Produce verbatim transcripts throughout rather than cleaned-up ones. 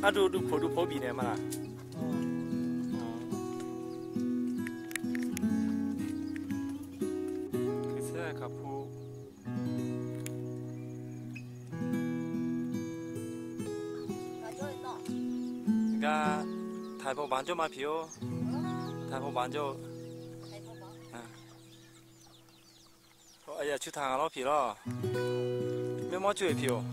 Ardui dui poq dui poq bifnaeq ma laq? Kaqsaer kaqpu. Gar taqpaw baq jawr ma piq-or. Taqpaw baq jawr-eu. Aqyaf cutaq ngaq lawr piq lawr. Maermawr cuf-eu piq-or.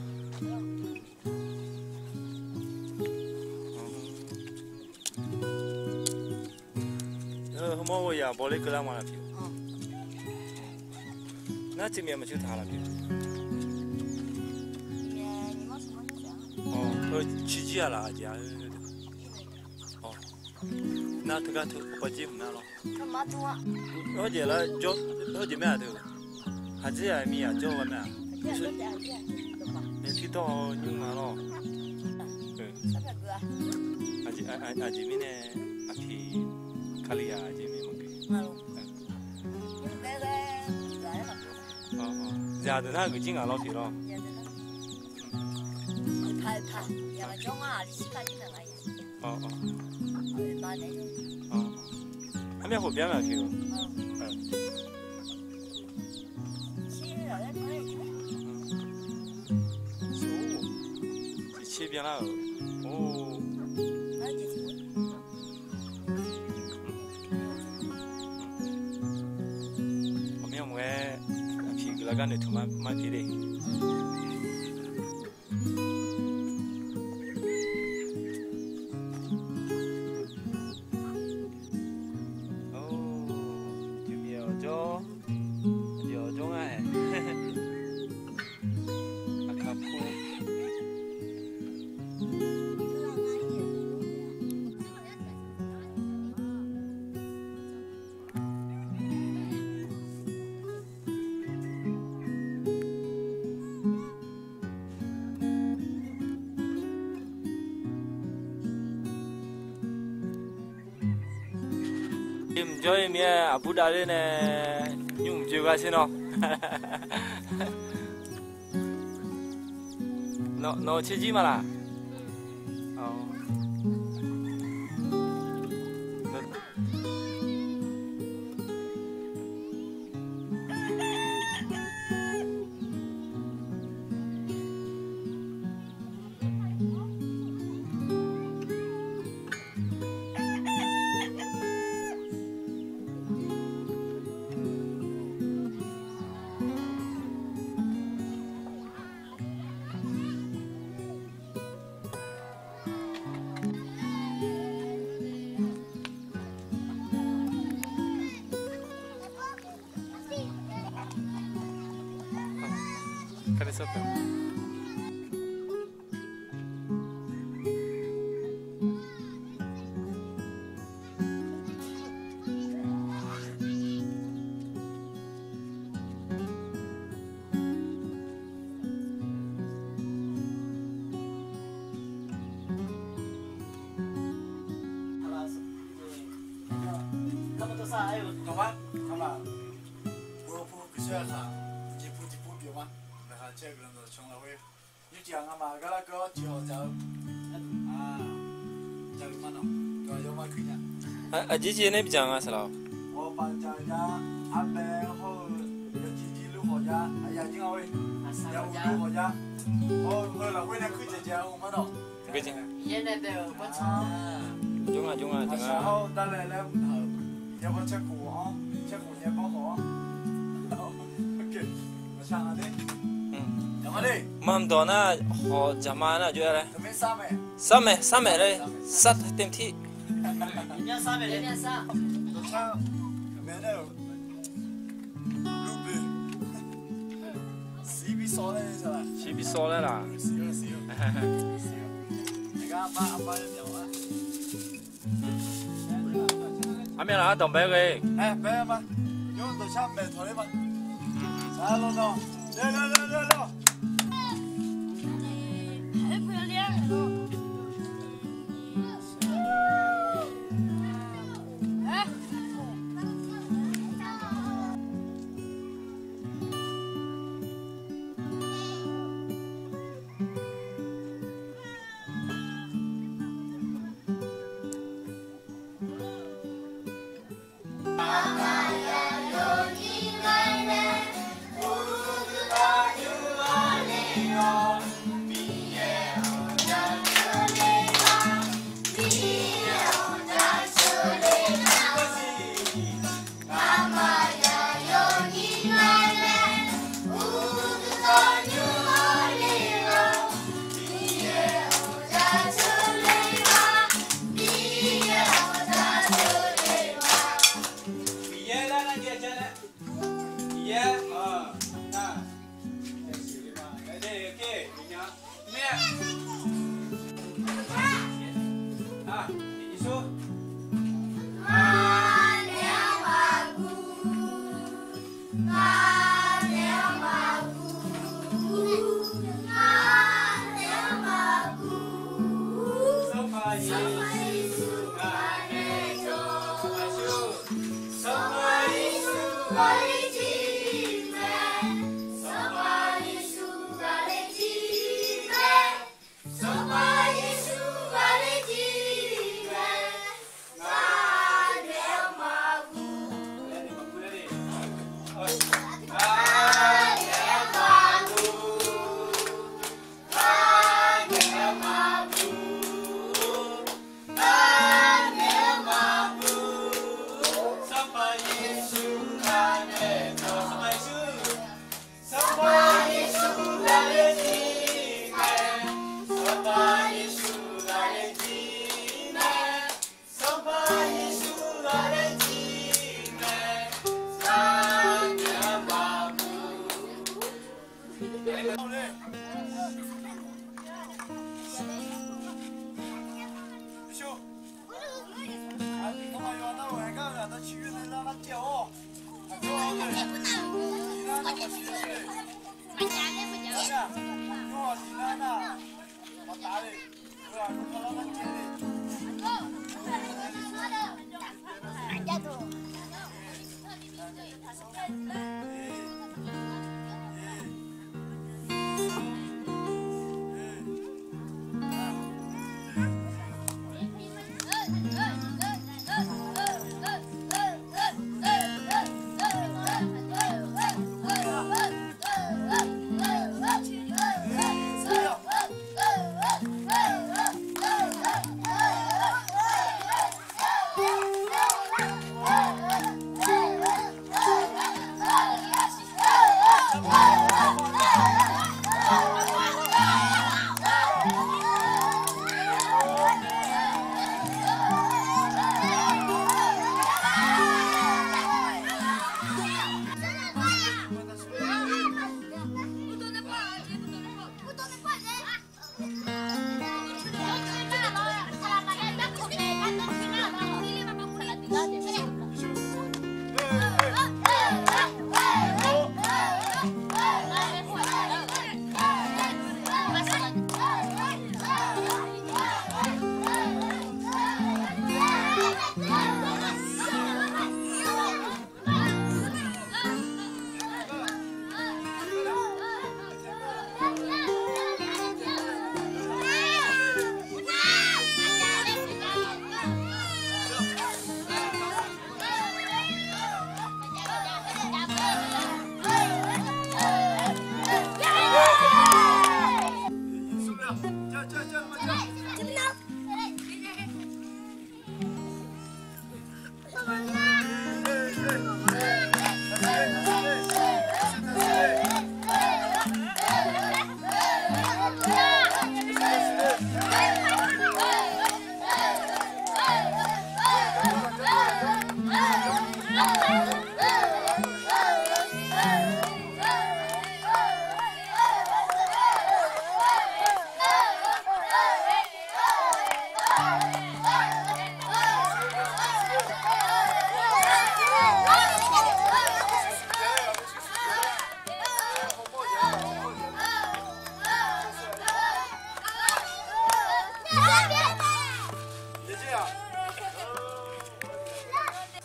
Heumawr-eu yaq bawler keuvlar ma laf piq. Nar tsuif myav maqcur taq laf piq. Ciqjir-a laf aqjeq-a. Nar teugar teu pawjir mq nar lawr. Hawrjeq lar jawr, hawrjeq maer-aq teu. Haqjir-aq mi aq jawr ghae maer-aq. Tiqdawr nymr ma lawr. Aqjeq mirnae aqpiq Kali-aq aqjeq mirnae maqgeuf. Zaqdeuq nar guiqjir ngaq lawr piq lawr. Armyav khof byan ngaq piq-eu. Tiqtser byanlar-euq. Or, ghawqmyanr maqghae, aqpiq guiqlanq gar noeqtmq ma pyeuf de. Or, jeqmiq-awq jawr, jeq-awq jawr ngar-aer. Aqkaq pu. Mqjawr-ir mir-aer aqbur davler nae nymr mqjoe gar sher nawr. Nawq-eu tserjir ma laq? Dawqma, ngamaf, gov pu guiqshoer aqkaq, jeqpu tiqpu pyeuf ma. Laqkhaq caer-eu guiqlanq dawqcan lafkhoer, yurtiq-aq ngamaf gar larkeuv-awr tiqhawq dzaq-eu. Aqjeq jeq nae bidzaq nga saqlaq-awq. Ghawqpaf dzaq ya, arbae hawr-eu, yawjir jir lur khawf ya, aqyawf jir nga-oe. Yawuq lur khawf ya. Hawr-eu heu lafkhoer nae kuir dzaeq dzaeq-eu ma dawq. Jawr nga, jawr nga, jawr nga. Aqshaq hawr-eu darlae laer mqtaq-euq, yabaw caerkhof-anr, caerkhof yabaw khawf-anr. Maqshaq nga de. Maqdawq nar, hawq dzaqma nar jov-aer laer. Sarmaeq, sarmaeq laer, sar tae tir. Shir bi sawv laer laq. Armyav laf-anr danqbae-aer ghae.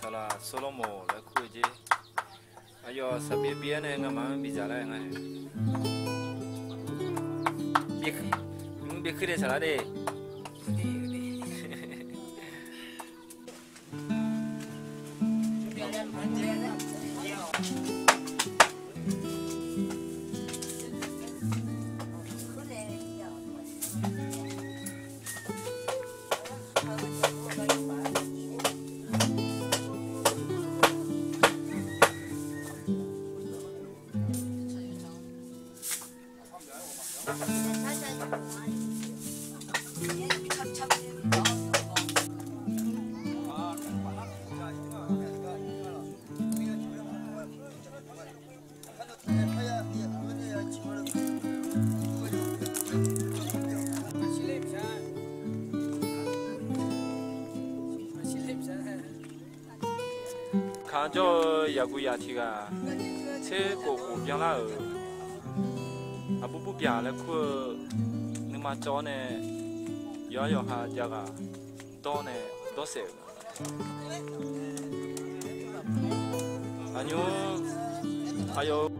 Saqlaq Sawrlawrmoq laer kur-eu jer. Aqyawf saqbyav byav nae ngamaf-anr bidzaq lar-aer nga. Byav kuir, byav kuir de saqlaq de. Kaq jawr-eu yaqguv yaq tiq ghaq tser khof khof byanlar-euq aqbur burbyaq laer kur-eu nuima cawv-awr nae yawqha yawqha jav ghaq dawr nae dawrsaef-euq. Aqnymr aqyawf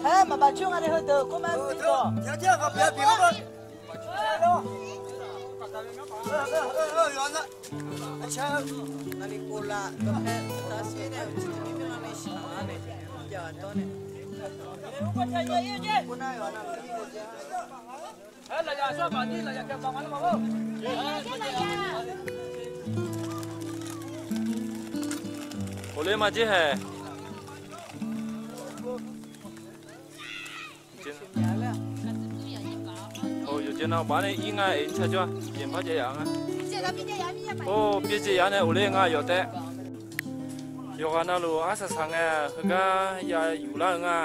Haer maqbaq coer nga nae heudeuq kov ma. Ghofler maqjer haeq. Yawqjeq nav baf nae ir nga-eq, car jawr-a. Jeq bar jav yaf nga. Or, byaerdzae yaf nae ghofler nga yawf taef. Yawqghaq navluf arsaq saq ngae heugar ya yuflar-eu nga.